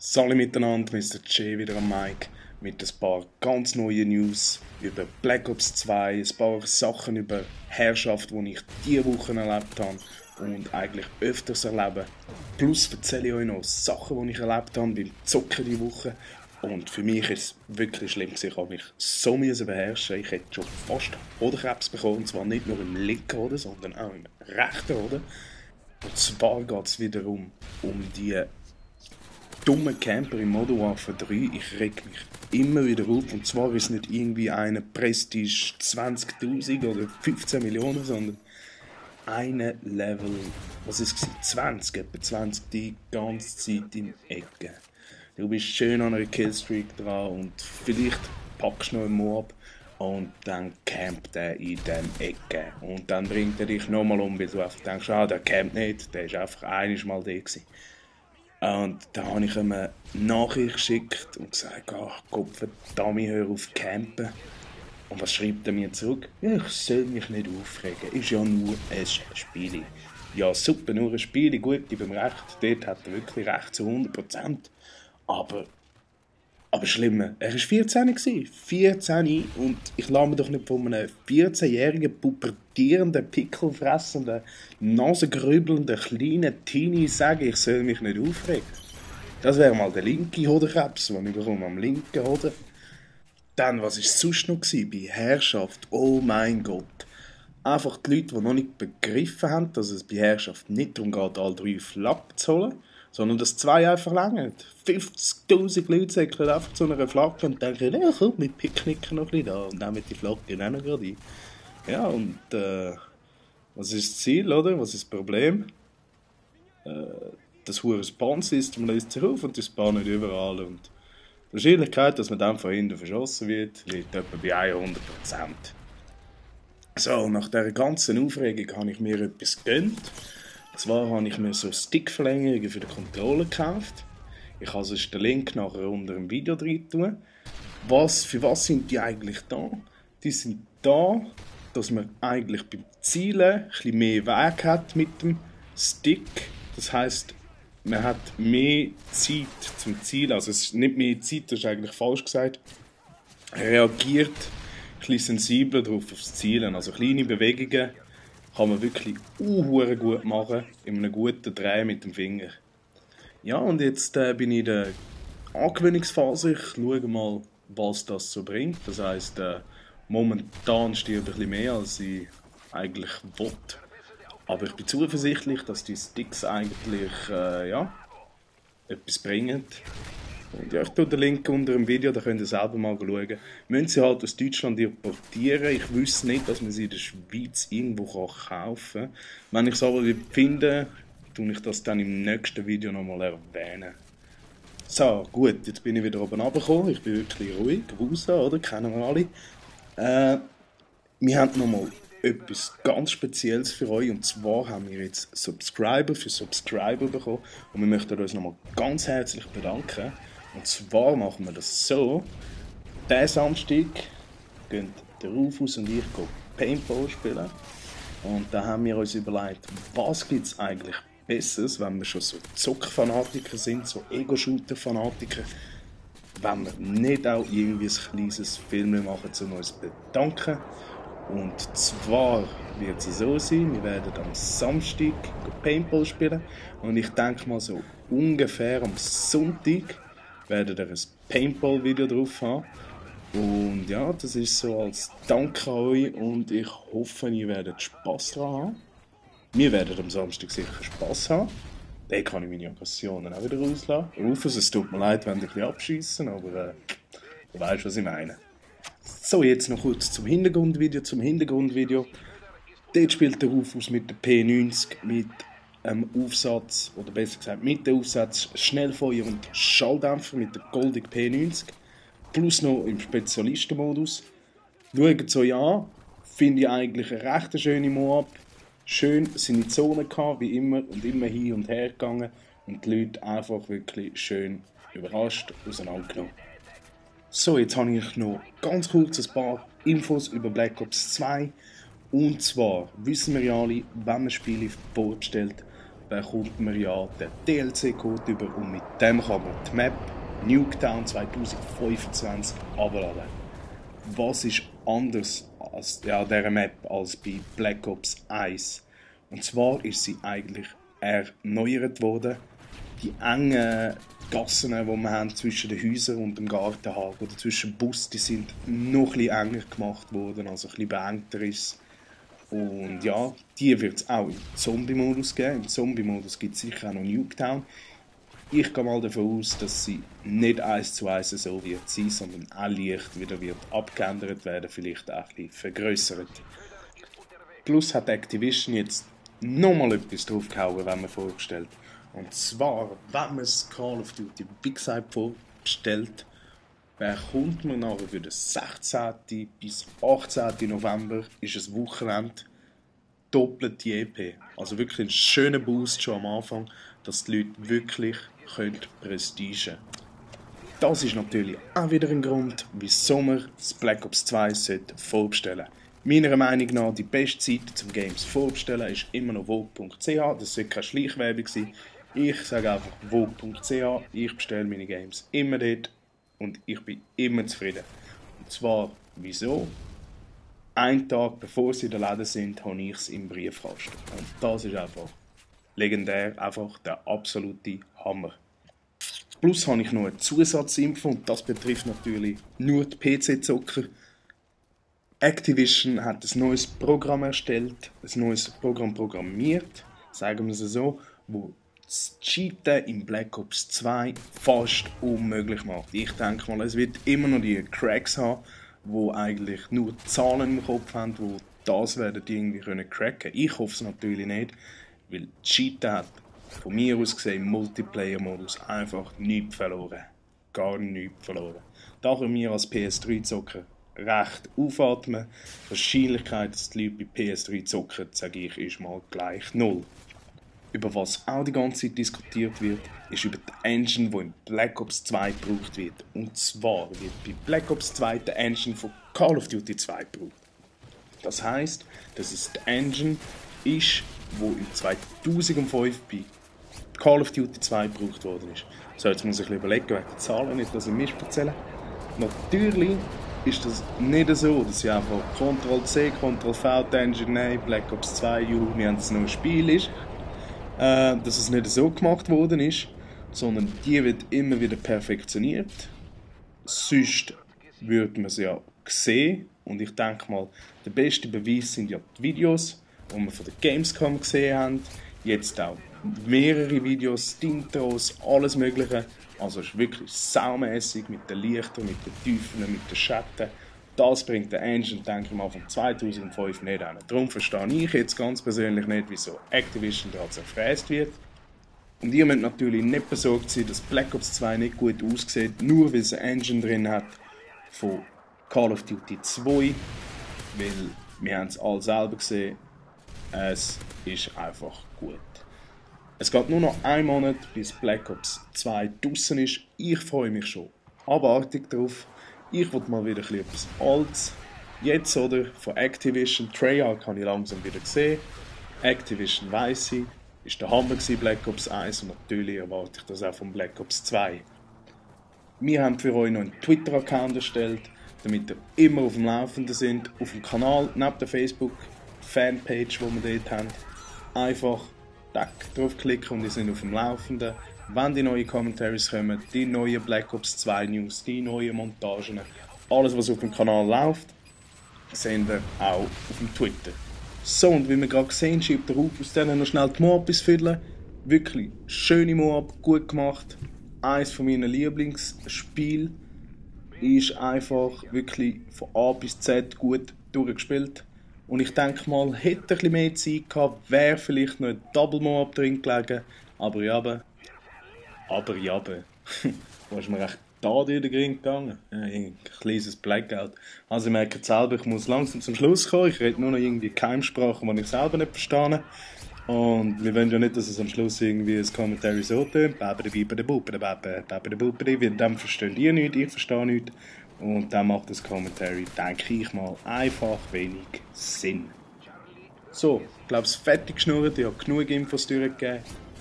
Salut miteinander, Mr. J wieder am Mic mit ein paar ganz neuen News über Black Ops 2, ein paar Sachen über Herrschaft, die ich diese Woche erlebt habe und eigentlich öfters erlebe. Plus erzähle ich euch noch Sachen, die ich erlebt habe beim Zocken diese Woche. Und für mich ist es wirklich schlimm gewesen. Ich habe mich so beherrschen. Ich hätte schon fast Hodenkrebs bekommen, und zwar nicht nur im linken Hoden, sondern auch im rechten Hoden. Und zwar geht es wiederum um die dummen Camper im Modern Warfare 3. Ich reg mich immer wieder auf. Und zwar ist nicht irgendwie eine Prestige 20.000 oder 15 Millionen, sondern eine Level, was ist es, 20, etwa 20 die ganze Zeit in Ecke. Du bist schön an einer Killstreak dran und vielleicht packst du noch einen Mob und dann campt er in den Ecke. Und dann bringt er dich nochmal um, weil du einfach denkst, der campt nicht, der ist einfach einiges Mal da gewesen. Und da habe ich ihm eine Nachricht geschickt und gesagt, Gott verdammt, hör auf campen. Und was schreibt er mir zurück? Ja, ich soll mich nicht aufregen, ist ja nur ein Spiel. Ja, super, nur ein Spiel, gut, ich bin recht, dort hat er wirklich recht zu 100%. Aber schlimmer, er war 14 gewesen. 14 und ich lasse mir doch nicht von einem 14-jährigen, pubertierenden, pickelfressenden, nasengrübelnden, kleinen Teenie sagen, ich soll mich nicht aufregen. Das wäre mal der linke Hodenkrebs, den ich bekomme, am linken Hoden. Dann, was war sonst noch bei Herrschaft? Oh mein Gott. Einfach die Leute, die noch nicht begriffen haben, dass es bei Herrschaft nicht darum geht, alle 3 Flaggen zu holen, sondern dass 2 einfach länger. 50'000 Leute säckeln einfach zu einer Flagge und denken, ja komm, wir picknicken noch ein bisschen da und nehmen die Flagge auch noch gerade ein. Ja, und was ist das Ziel, oder? Was ist das Problem? Das hure Spawn-System löst sich auf und die spawnen überall. Und die Wahrscheinlichkeit, dass man dann von hinten verschossen wird, liegt etwa bei 100%. So, nach dieser ganzen Aufregung habe ich mir etwas gegönnt. Und zwar habe ich mir so Stickverlängerungen für den Controller gekauft. Ich habe sonst den Link nachher unter dem Video drin tun. Für was sind die eigentlich da? Die sind da, dass man eigentlich beim Zielen ein bisschen mehr Weg hat mit dem Stick. Das heisst, man hat mehr Zeit zum Zielen. Also es ist nicht mehr Zeit, das ist eigentlich falsch gesagt. Reagiert ein bisschen sensibler darauf aufs Zielen. Also kleine Bewegungen kann man wirklich gut machen, in einem guten Dreh mit dem Finger. Ja, und jetzt bin ich in der Angewöhnungsphase. Ich schaue mal, was das so bringt. Das heisst, momentan stirbt ein bisschen mehr, als ich eigentlich will. Aber ich bin zuversichtlich, dass die Sticks eigentlich etwas bringen. Und ja, ich tue den Link unter dem Video, da könnt ihr selber mal schauen. Müssen sie halt aus Deutschland importieren. Ich wüsste nicht, dass man sie in der Schweiz irgendwo kaufen kann. Wenn ich es aber finde, tue ich das dann im nächsten Video nochmal erwähnen. So, gut, jetzt bin ich wieder oben runtergekommen. Ich bin wirklich ruhig. Wusa, oder? Kennen wir alle. Wir haben nochmal etwas ganz Spezielles für euch. Und zwar haben wir jetzt Subscriber für Subscriber bekommen. Und wir möchten uns nochmal ganz herzlich bedanken. Und zwar machen wir das so. Diesen Samstag gehen der Rufus und ich Paintball spielen. Und da haben wir uns überlegt, was gibt es eigentlich Besseres, wenn wir schon so Zockfanatiker sind, so Ego-Shooter-Fanatiker, wenn wir nicht auch irgendwie ein kleines Film machen, um uns zu bedanken. Und zwar wird es so sein, wir werden am Samstag Paintball spielen und ich denke mal so ungefähr am Sonntag werden wir ein Paintball-Video drauf haben. Und ja, das ist so als Dank an euch und ich hoffe, ihr werdet Spass daran haben. Wir werden am Samstag sicher Spass haben. Dann kann ich meine Aggressionen auch wieder rauslassen. Rufus, es tut mir leid, wenn ich ein bisschen abschiessen, aber du weißt, was ich meine. So, jetzt noch kurz zum Hintergrundvideo. Dort spielt der Rufus mit der P90 mit einem Aufsatz, oder besser gesagt mit dem Aufsatz Schnellfeuer und Schalldämpfer mit der Goldig P90. Plus noch im Spezialistenmodus. Schaut es euch an, finde ich eigentlich eine recht schöne Moab. Schön seine Zone gehabt, wie immer, und immer hin und her gegangen und die Leute einfach wirklich schön überrascht auseinandergenommen. So, jetzt habe ich noch ganz kurz ein paar Infos über Black Ops 2. Und zwar wissen wir ja alle, wenn man Spiele vorbestellt, bekommt man ja den DLC-Code über und mit dem kann man die Map Nuketown 2025 abladen. Was ist anders als dieser Map als bei Black Ops 1? Und zwar ist sie eigentlich erneuert worden. Die engen Gassen, die wir haben zwischen den Häusern und dem Gartenhagen oder zwischen dem Bus, die sind noch ein bisschen enger gemacht worden, also ein bisschen beengter ist. Und ja, die wird es auch im Zombie-Modus geben. Im Zombie-Modus gibt es sicher auch noch Nuketown. Ich gehe mal davon aus, dass sie nicht 1:1 so wird sein, sondern auch leicht wieder wird abgeändert werden, vielleicht auch ein bisschen vergrössert. Plus hat Activision jetzt nochmal etwas draufgehauen, wenn man vorstellt. Und zwar, wenn man das Call of Duty, wie gesagt, vorstellt, bekommt man nachher für den 16. bis 18. November, ist es Wochenende, doppelte EP. Also wirklich ein schöner Boost schon am Anfang, dass die Leute wirklich prestigen können. Das ist natürlich auch wieder ein Grund, wieso man das Black Ops 2 vorbestellen sollte. Meiner Meinung nach die beste Seite zum Games vorbestellen ist immer noch vogue.ch. Das sollte keine Schleichwerbung sein. Ich sage einfach vogue.ch. Ich bestelle meine Games immer dort und ich bin immer zufrieden. Und zwar, wieso? Einen Tag bevor sie in der Läden sind, habe ich es im Briefkasten. Und das ist einfach legendär, einfach der absolute Hammer. Plus habe ich noch eine Zusatzinfo und das betrifft natürlich nur die PC-Zocker. Activision hat ein neues Programm erstellt, ein neues Programm programmiert, sagen wir es so, wo das Cheaten in Black Ops 2 fast unmöglich macht. Ich denke mal, es wird immer noch die Cracks haben, die eigentlich nur Zahlen im Kopf haben, die das werden die irgendwie cracken können. Ich hoffe es natürlich nicht, weil Cheaten hat von mir aus gesehen im Multiplayer-Modus einfach nichts verloren. Gar nichts verloren. Da können wir als PS3-Zocker recht aufatmen. Die Wahrscheinlichkeit, dass die Leute bei PS3 zocken, sage ich, ist mal gleich 0. Über was auch die ganze Zeit diskutiert wird, ist über die Engine, die in Black Ops 2 gebraucht wird. Und zwar wird bei Black Ops 2 die Engine von Call of Duty 2 gebraucht. Das heisst, dass es die Engine ist, die in 2005 bei Call of Duty 2 gebraucht worden ist. So, jetzt muss ich überlegen, wegen der Zahlen, nicht, dass ich Mist erzähle. Natürlich ist das nicht so, dass sie einfach Ctrl-C, Ctrl-V, die Engine nehmen, Black Ops 2, juhu, wir haben es noch ein Spiel ist. Dass es nicht so gemacht worden ist, sondern die wird immer wieder perfektioniert. Sonst würde man es ja sehen. Und ich denke mal, der beste Beweis sind ja die Videos, die wir von der Gamescom gesehen haben. Jetzt auch mehrere Videos, die Intros, alles Mögliche. Also es ist wirklich saumässig mit den Lichtern, mit den Tiefen, mit den Schatten. Das bringt der Engine, denke ich mal, von 2005 nicht an. Darum verstehe ich jetzt ganz persönlich nicht, wieso Activision da zerfräst wird. Und ihr müsst natürlich nicht besorgt sein, dass Black Ops 2 nicht gut aussieht, nur weil es eine Engine drin hat von Call of Duty 2. Weil wir haben es alle selber gesehen, es ist einfach gut. Es geht nur noch einen Monat, bis Black Ops 2 draussen ist. Ich freue mich schon abartig drauf. Ich will mal wieder etwas Altes. Jetzt, oder? Von Activision. Treyarch habe ich langsam wieder gesehen. Activision weiss ich. Ist der Hammer gewesen, Black Ops 1. Und natürlich erwarte ich das auch von Black Ops 2. Wir haben für euch noch einen Twitter-Account erstellt, damit ihr immer auf dem Laufenden sind. Auf dem Kanal, neben der Facebook-Fanpage, die wir dort haben. Einfach draufklicken und ihr seid auf dem Laufenden. Wenn die neuen Commentaries kommen, die neuen Black Ops 2 News, die neuen Montagen, alles was auf dem Kanal läuft, sehen wir auch auf dem Twitter. So, und wie wir gerade sehen, schiebt der Ruf aus denen noch schnell die Moabs füllen. Wirklich schöne Moab, gut gemacht. Eines von meinen Lieblingsspielen ist einfach wirklich von A bis Z gut durchgespielt. Und ich denke mal, hätte ein bisschen mehr Zeit gehabt, wäre vielleicht noch ein Double Moab drin gelegen. Aber ja. Wo ist mir echt da durch den Ring gegangen? Ja, ein kleines Blackout. Also ich merke selber, ich muss langsam zum Schluss kommen. Ich rede nur noch irgendwie Keimsprachen, die ich selber nicht verstehe. Und wir wollen ja nicht, dass es am Schluss irgendwie ein Kommentar so tönt. Weil dann versteht ihr nichts, ich verstehe nichts. Und dann macht das Kommentar, denke ich mal, einfach wenig Sinn. So, ich glaube, es ist fertig geschnurrt, ich habe genug Infos durchgegeben.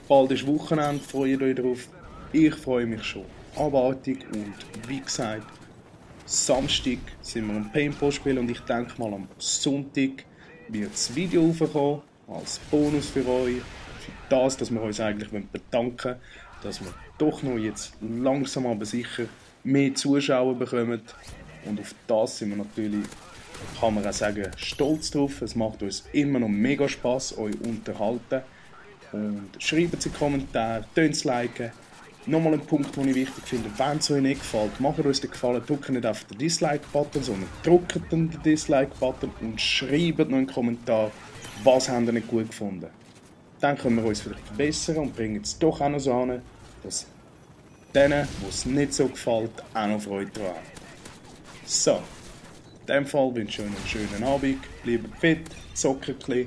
Bald ist Wochenende, freut euch drauf. Ich freue mich schon. Abartig und wie gesagt, Samstag sind wir am Paintball spielen und ich denke mal am Sonntag wird das Video raufkommen, als Bonus für euch, für das, dass wir uns eigentlich bedanken wollen, dass wir doch noch jetzt langsam aber sicher mehr Zuschauer bekommen und auf das sind wir natürlich, kann man auch sagen, stolz drauf. Es macht uns immer noch mega Spaß, euch unterhalten und schreibt es in die Kommentare, tönt es liken. Nochmal ein Punkt, den ich wichtig finde, wenn es euch nicht gefällt, macht uns den Gefallen, drückt nicht auf den Dislike-Button, sondern drückt den Dislike-Button und schreibt noch einen Kommentar, was habt ihr nicht gut gefunden. Dann können wir uns vielleicht verbessern und bringen es doch auch noch so an, dass denen, wo es nicht so gefällt, auch noch Freude daran haben. So, in diesem Fall wünsche ich euch einen schönen Abend, bleibt fit, zockt ein bisschen,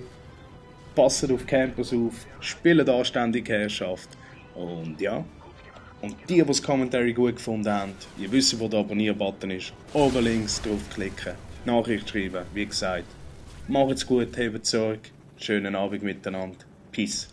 passt auf Campus auf, spielt anständig Herrschaft und ja. Und die das Commentary gut gefunden haben, ihr wisst, wo der Abonnier-Button ist, oben links draufklicken, Nachricht schreiben, wie gesagt. Macht's gut, habt Sorge, schönen Abend miteinander, Peace.